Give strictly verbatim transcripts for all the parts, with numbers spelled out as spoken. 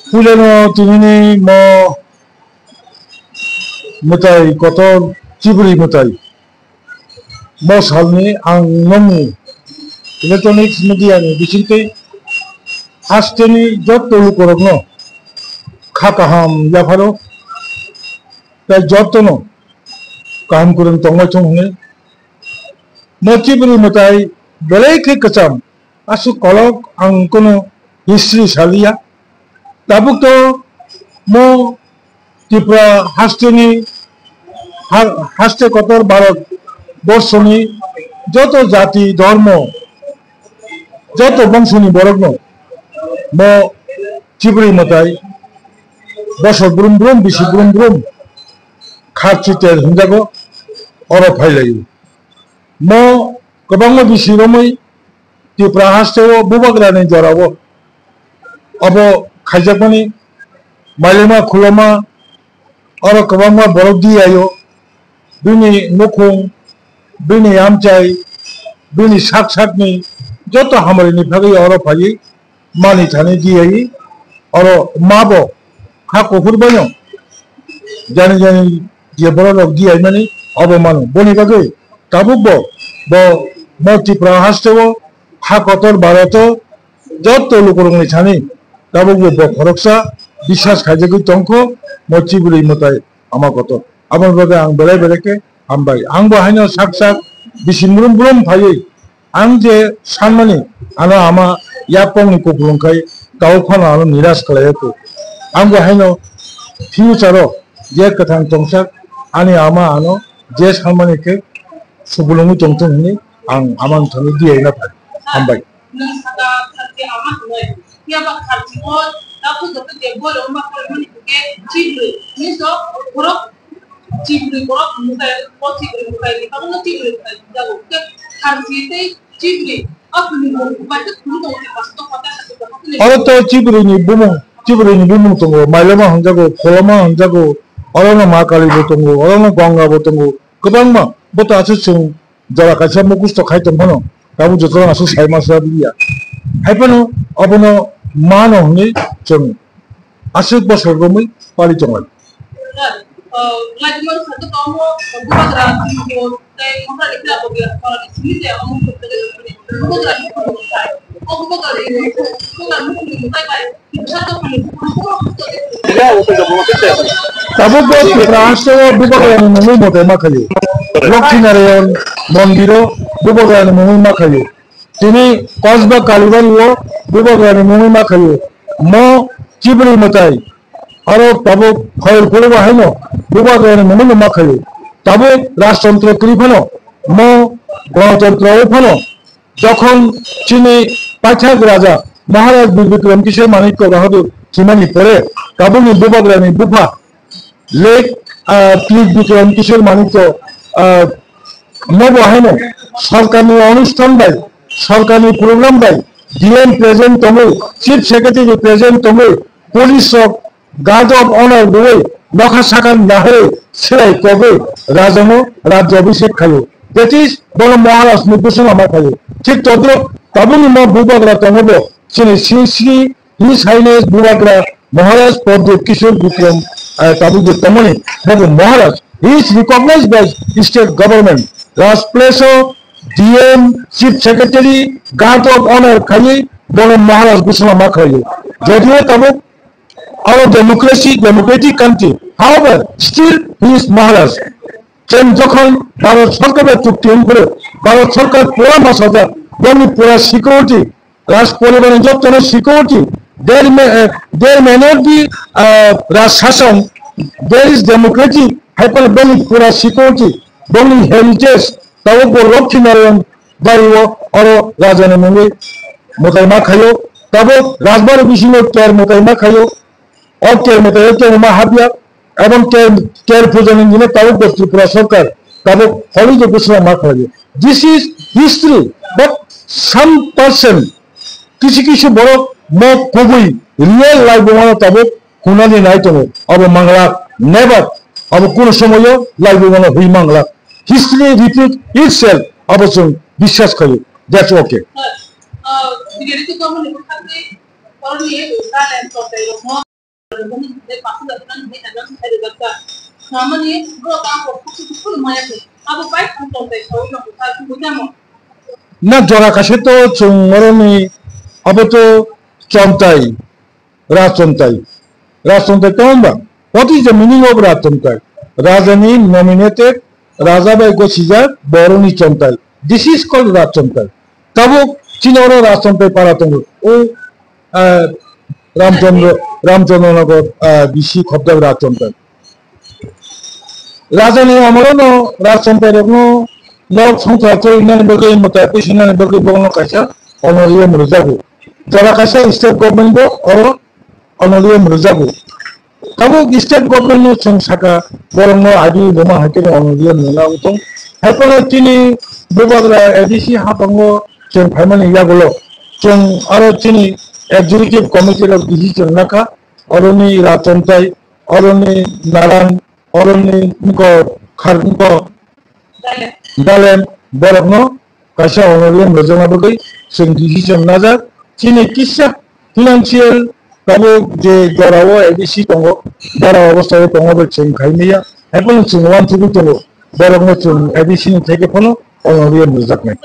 Puilano tinini mo mwtai kotor Chibri mwtai. Mo salni ang nongni electronics media ni bisingtwi hasteni jotto lukorokno kha kaham yapharo tei jottono kaham kwrwng tongwi thung hwnwi. Mo Chibri mwtai belai khe kwcham. Aswk kolok ang kunu history saliya. Tabuk to mo Tripura hasteni ha-, haste kotor Bharat borsoni joto jati dhormo, joto bongsoni borokno mo Chibri mwtai bosor brum brum, bisi brum brum kharchi tel hinjago, oro phailaio. Mo kwbangma bisi romwi Tripura hasteo bubagrani jorao obo khaijakmani mailema khuloma oro kwbangma borok diyaio. Bini nukhung, bini amchai, bini sak sakni joto hamari ni phagwi oro phaiwi mani thani diyawi oro mabo kha kuphur baino jani jani je borok rok diyaimani abo mano. Boni bagwi tabuk bo, bo mo Tripura hasteo ha kotor Bharat o jotto lukurokni thani tabuk bo, bo khoroksa biswas khaijagwi tongkho mo Chibri mwtai ama kotor. Aboni bagwi ang belai belai khe hambai. Ang bo haino sak sak bisi mrum mrum phaiwi ang je sanmani ano ama yapongni kupulung khai tabuk phano ano niras khlai kho. Ang bo haino future o je kwthang tongsak ani ama ano je sanmani khe supulungwi tongthung hwnwi ang amani thani diyaina phai. Hambai. Nwng saka kharchi ama hwnwi. Phiya ba kharchi o takhuk joto je boi rok ma phaimani hwnkhe chibrwi. Hwnwi so borok chibrwi borok mutai, o chibrwi mutai ni tabukno chibrwi mutai hwnjago. Hwnkhe kharchi tei chibrwi o khunui bo bubaitwi khunui tongo khe pasto kota khato kota khunui. Oro to chibrwi ni bumung, chibrwi ni bumung tongo, mailoma hwnjago, pholoma hwnjago, orono ma kali bo tongo, orono gonga bo tongo, kwbangma. Bo to aswk chwng jora kaisa mukhusto khai tong phano, tabuk joto aswk sai ma sra liya. Hai phano obono mano hwnwi chwng aswk bosor romwi pali tonglai. Tabuk bo Tripura hasteo bubagrani mungwi motai ma khaio. Lokhi Narayan mondiro bubagrani mungwi ma khaio. Tini Kosba Kalibari o bubagrani mungwi ma khaio. Mo chibrwi mwtai aro tabuk khoyol kulubo haino bubagrani mungwi ma khaio. Tabuk rajtontro kwrwi phano mo gonotontro o phano Jokhon chini paithak raja Maharaj Bir Bikram Kishore Manikya Bahadur thwimani pore, tabukni bubagrani bupha Late, ah, Bir Bikram Kishore Manikya, ah, nobo haino sorkarni onusthan bai, sorkarni program bai D M present tongwi, Chief Secretary present tongwi, police rok Guard of Honor rwui nokha sakha naharwi swrai kogwi rajano rajya abhishek khaio. That is, bono Maharaj ni bwswng lama khaio. Thik todrok tabukni ma bubagra tongo bo chini Sri Sri His Highness Bubagra Maharaj Pradyot Kishore Bikram, ah, tabuk bo tongmani bobo Maharaj. He is recognized by state government. Raj Place o D M, Chief Secretary, Guard of Honor khaiwi bono Maharaj bwswng lama khaio. Jodio tabuk Our democracy, democratic country. However, still he is Maharaj. Chwng jokhon Bharat Sarkar bai chukti wngphuru, Bharat Sarkar pura masajak, boni pura security, Raj poribar ni jotono security, there may, uh, there may not be, uh, Raj Sashan, there is democratic, hai phano boni pura security, boni heritage, tabuk bo Lokhi Narayan bari o oro raja ni mungwi mwtai ma khaio, tabuk Rajbari bisingo ter mwtai ma khaio, o ter mwtai o ter ma hapya, ebong ter, ter puja ni dino tabuk bo Tripura Sarkar tabuk holi je bisna ma khlai. This is history, but some person, kisi kisi borok mo kubui real life o mano tabuk hunani nai tongo. Abo manglak, never, abo kuno somoyo life o mano hui manglak. History repeat itself, abo chwng biswas khaio. That's okay. Na jora kaisa to chwng oroni abo to chontai, rajchontai. Rajchontai tamo ba? What is the meaning of rajchontai? Raja ni nominated, raja bai gosijak boroni chontai. This is called rajchontai. Tabuk chini oro rajchontai para tongo. O, ah, Ramchandra, Ramchandranagar, ah, bisi khobjak rajchontai. Raja ni amolo no rajchontai rok no nok songchar chori nani bagwi, mwtai pusi nani bagwi bono kaisa honorarium rwjago. Jora kaisa state government bo oro honorarium rwjago. Tabuk state government no chwng saka borok no adi buma hai khe honorarium rwna wng tong. Hai phano chini Bubagra A D C hapango chwng phaimani yagulo chwng aro chini executive committee rok decision nakha, oroni rajchontai, oroni naran, oroni wngkha khar wngkha Dalem borokno kaisa honorarium rwjakna bagwi chwng decision najak. Chini kisa financial tabuk je jorao A D C tongo, jora obosthayo tongo bai chwng khaimaya. Haiphano chwng uansugwi tongo, borokno chwng A D C ni theke phano honorarium rwjaknai.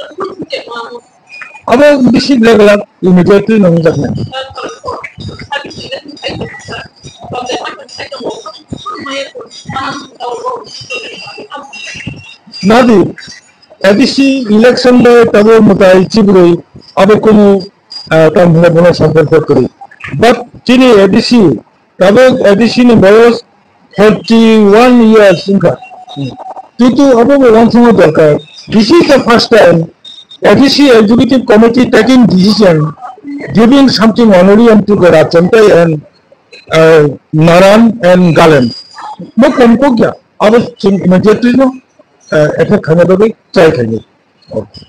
Abo bisi glak glak immediately nangjaknai. Nadi, A D C election de tabo mutai chibrui abo kunu, ah, tam hina bono sampai kwrwi. But chini A D C Tabuk A D C ni boyos forty one years wngkha. Kintu abo bo uansukna dorkar. This is the first time A D C Executive Committee taking decision giving something honorarium to the Rajchontai and, uh, Naran and Galem. Bo kom kok ya. Abo chwng immediately no, uh, effect khaina bagwi try khainai. Okay.